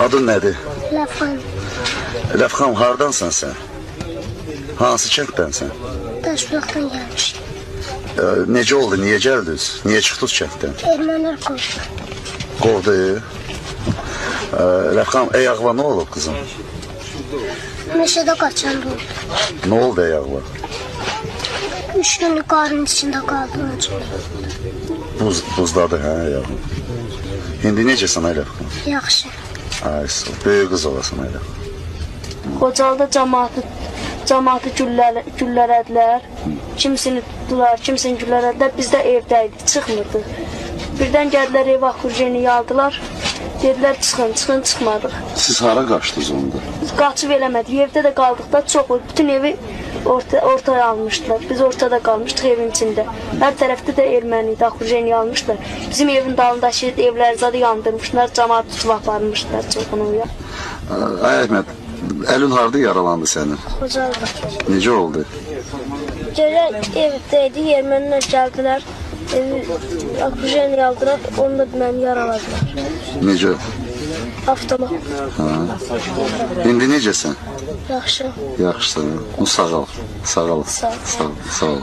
Adın nədir? Ləfxan. Ləfxan, hardansan sən? Hansı kənddənsən? Daşbulaqdan gəlmişik. Necə oldu? Niyə gəldiniz? Niyə çıxdınız kənddən? Ermənilər qovdu. Qovdu. Ləfxan, ayağına nə olub qızım? Meşədə qaçanda oldu. Nə oldu ayağına? 3 günlük qarın içində qaldı onun üçün. Buzladı hə ayağın. İndi necəsən ay Ləfxan? Yaxşı. Ay sağ ol. Böyük qız olasan ay Ləfxan. Xocalıda cəmaatı güllələdilər. Kimisini tutdular, kimisini güllələdilər. Biz də evdə idik, çıxmırdıq. Birdən gəldilər ev akurjeni aldılar. Dedilər çıxın, çıxın, çıxmadıq. Siz hara qaçdınız onda? Biz qaçıb eləmədik. Evdə də qaldıqda çox oldu. Bütün evi ortaya almışdılar. Biz ortada qalmışdıq evin içində. Hər tərəfdə də erməni idi, akurjeni almışdılar. Bizim evin dalındakı evləri zadı yandırmışlar, cəmaat tutub aparmışdılar çoxunu ya. Ay Əhməd, əlin harda yaralandı sənin? Xocalıda. Necə oldu? Gecə evdə idi, ermənilər gəldilər. Evi akurjeni aldılar, onu da məni yaraladılar. Necə? Avtomat. Ha. İndi necəsən? Yaxşı. Yaxşısan. Sağ ol. Sağ ol. Sağ ol. Sağ ol. Sağ ol.